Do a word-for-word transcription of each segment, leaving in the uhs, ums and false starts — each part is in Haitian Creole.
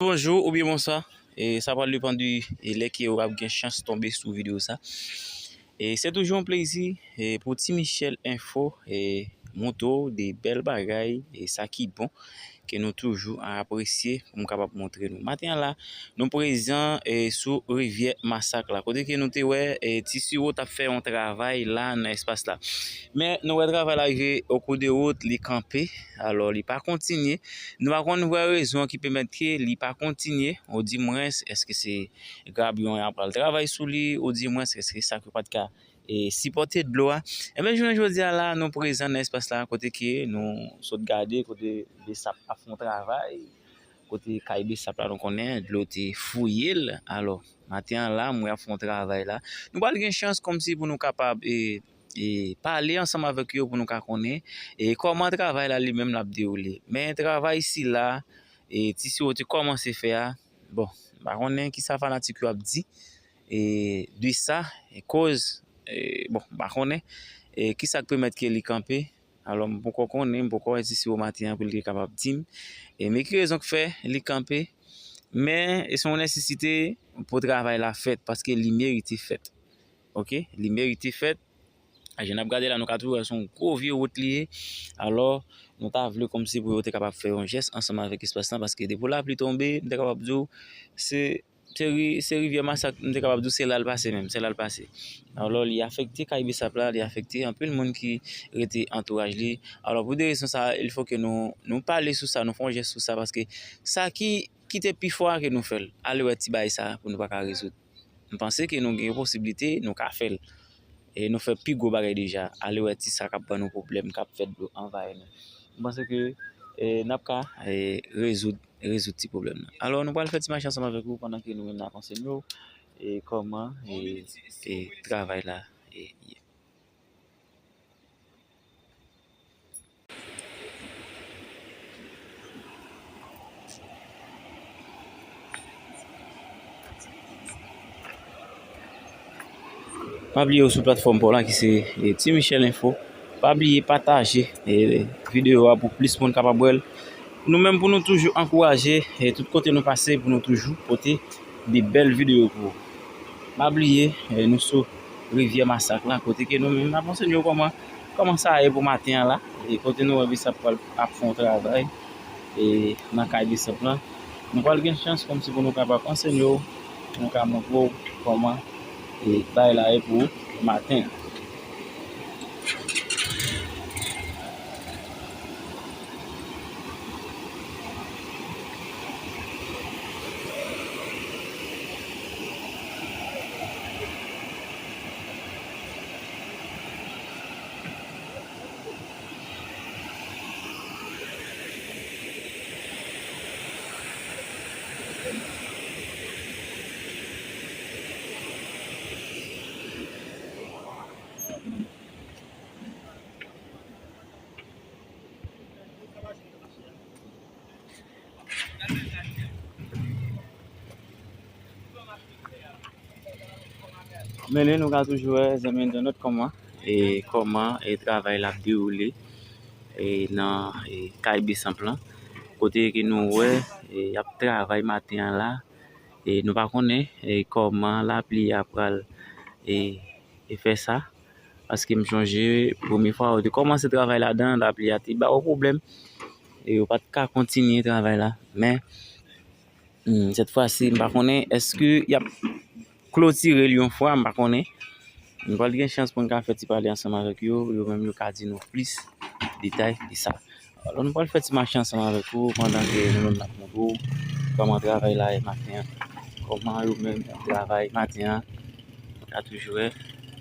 Bonjou oubyen bonswa. E sa pral depann de, e, lè ke w ap gen chans tonbe sou videyo sa. E se toujou yon plezi, e, pou Ti Michel Info, e, montre w de bèl bagay, e sa ki bon, ke nou toujou apresye pou m kapab montre nou. Maten an la, nou prezan, e, sou rivyè Masak la. Kote ke nou te wè, e, Ti Siwo t ap fè yon travay la nan espas la. Men nou wè travay la rive o kou de wout, li kanpe. Alò, li pa kontinye. Nou pa konn vrè rezon ki pèmèt ke li pa kontinye, oudimwens, èske se grabyon an pral travay sou li, oudimwens, èske sa ke pa t ka, e, sipòte dlo a. Ebyen, jounen jodi a la, nou prezan nan espas la, kote ke nou sot gade, kote Besap ap fè yon travay, kote kay Besap la, nou konnen, dlo te fouye l. Alò, maten an la, mwen ap fè yon travay la. Nou pral gen chans kòmsi pou nou kapab, e, e pale ansanm avèk yo pou nou ka konnen, e kòman travay la li menm l ap dewoule. Men travay sila, e, Ti Siwo te kòmanse fè a, bon, m pa konnen kisa fanatik yo ap di, e, de sa, e koz, e, bon, m pa konnen, e, kisa k pèmèt ke li kanpe. Alò, m poko konnen, m poko wè Ti Siwo maten an pou li te kapab di m, e, men ki rezon k fè li kanpe. Men, e se yon nesesite pou travay la fèt, paske li merite fèt. Oke? Li merite fèt. Jan n ap gade la, nou ka toujou wè se yon gwo vye wout li ye. Alò, nou ta vle kòmsi pou yo te kapab fè yon jès ansanm avèk espas lan, paske depi lapli tonbe, m te kapab di w, se, se ri-, se rivyè Masak, m te kapab di w se la l pase menm, se la l pase. Alò, li afekte kay Besap la, li afekte anpil moun ki rete antouraj li. Alò, pou de rezon sa, il fo ke nou, nou pale sou sa, nou fè yon jès sou sa, paske sa ki, ki te pi fò a ke nou fè l. Ale wè ti bagay sa pou nou pa ka rezoud. M panse ke nou gen posiblite, nou ka fè l. E nou fè pi gwo bagay deja. Ale wè ti sa k ap ban nou pwoblèm, k ap fè dlo anvayi nou. M panse ke, e, n ap ka, e, rezoud, rezoud ti pwoblèm nan. Alò, nou pral fè ti mache ansanm avèk ou pandan ke nou menm n ap anseye nou, e, kòman, e, e, travay la, e, ye. Pa bliye w sou platfòm pa w la ki se, e, Ti Michel Info. Pa bliye pataje, e, videyo a pou plis moun kapab wè l. Nou menm pou nou toujou ankouraje, e, tout kote nou pase pou nou toujou pote de bèl videyo pou ou. Pa bliye, e, nou sou rivyè Masak la, kote ke nou menm n ap anseye w kòman, kòman sa ye pou maten an la, e kote nou wè Besap pral ap fè yon travay, e, nan kay Besap lan. Nou pral gen chans kòmsi pou nou kapab anseye w, pou nou ka montre w kòman, e, bagay la ye pou maten an. Men nou ka toujou wè zanmi entènot kòman, e kòman, e travay la ap dewoule, e nan, e kay Besap lan, kote ke nou wè, e y ap travay maten an la, e nou pa konnen, e kòman lapli a pral, e, e fè sa, paske m chonje premye fwa yo te kòmanse travay ladan, lapli a te ba yo pwoblèm, e yo pa t ka kontinye travay la, men Hmm, sèt fwa si, m pa konnen èske y ap klotire l yon fwa, m pa konnen. Nou pral gen chans pou n ka fè ti pale ansanm avèk yo, yo menm yo ka di nou plis detay de sa. Alò, nou pral fè ti mache ansanm avèk ou pandan ke nou menm n ap montre w kòman travay la ye maten an, kòman yo menm y ap travay maten an. Nou ka toujou wè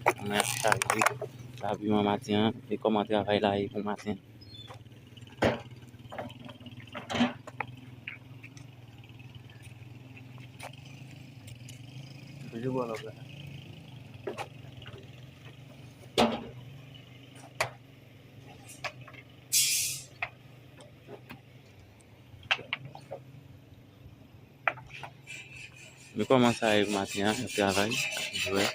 kòman y ap chaje labiman maten an e kòman travay la ye pou maten an. Toujou bò lòk la. Men kòman sa ye maten an, ap travay, ap jwe.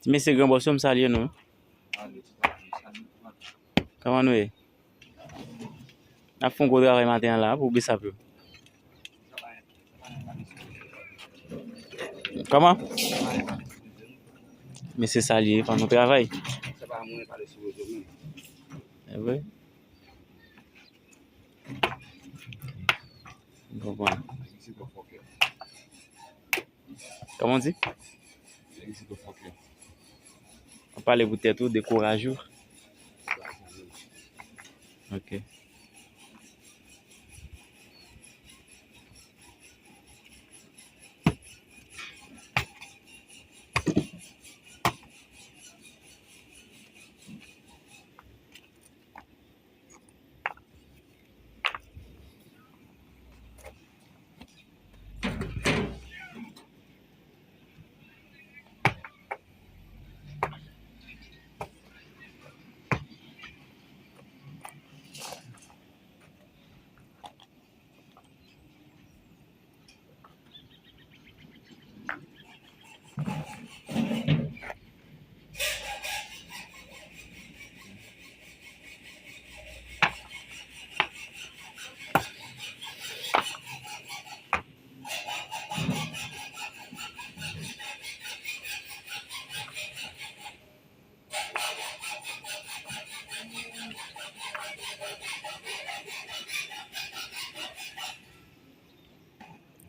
Ti mesye gran bòs yo, m salye nou. Kòman nou ye? N ap fè yon gwo travay maten an la pou Besap yo. Kòman? Mesye salye, fò nou travay. E vre. M konprann. Kòman w di? W ap pale pou tèt ou, dekouraj ou. Ok.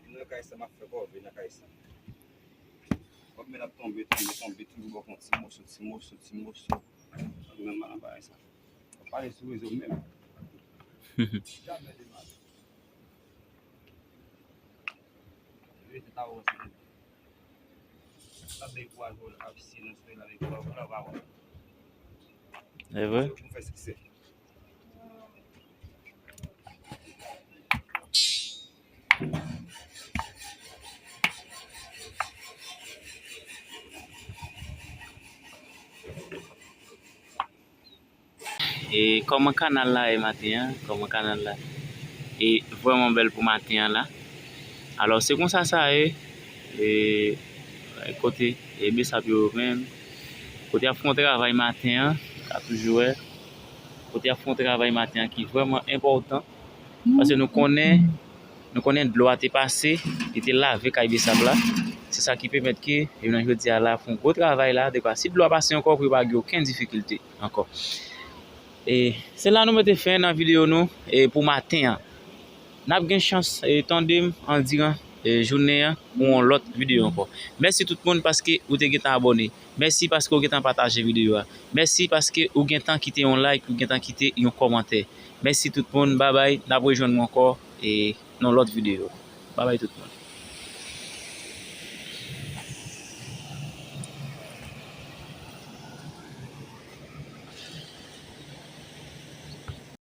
Vin nan kay sa, m ap fè kòve nan kay sa. W ap men ap tonbe, tonbe, tonbe, toujou ba w fè yon ti moso, ti moso, ti moso. Menm nan bagay sa. W ap pale sou rezo menm. Jamè de mal. Rete ta wè se. Sa bay kouraj pou w al pise nan solèy la, bay kouraj pou w al travay. E vre? Pou fè siksè. E kòman kanal la ye maten an? Kòman kanal la? E vrèman bèl pou maten an la. Alò, se konsa sa ye. E kote e Besap yo menm, kote y ap fè yon travay maten an, ka toujou wè. Kote y ap fè yon travay maten an ki vrèman enpòtan. Paske nou konnen, nou konnen dlo a te pase, li te lave kay Besap la. Se sa ki pèmèt ke jounen jodi a la, fè yon gwo travay la, dekwa si dlo a pase ankò, pou yo pa gen okenn difikilte ankò. E se la nou mete fen nan videyo nou, e pou maten an. N ap gen chans, e, tande m andiran, e, jounen an pou yon lòt videyo ankò. Mèsi tout moun paske ou te gentan abòne. Mèsi paske ou gentan pataje videyo a. Mèsi paske ou gentan kite yon like, ou gentan kite yon kòmantè. Mèsi tout moun, babay, n ap rejwenn nou ankò, e, nan lòt videyo. Babay tout moun.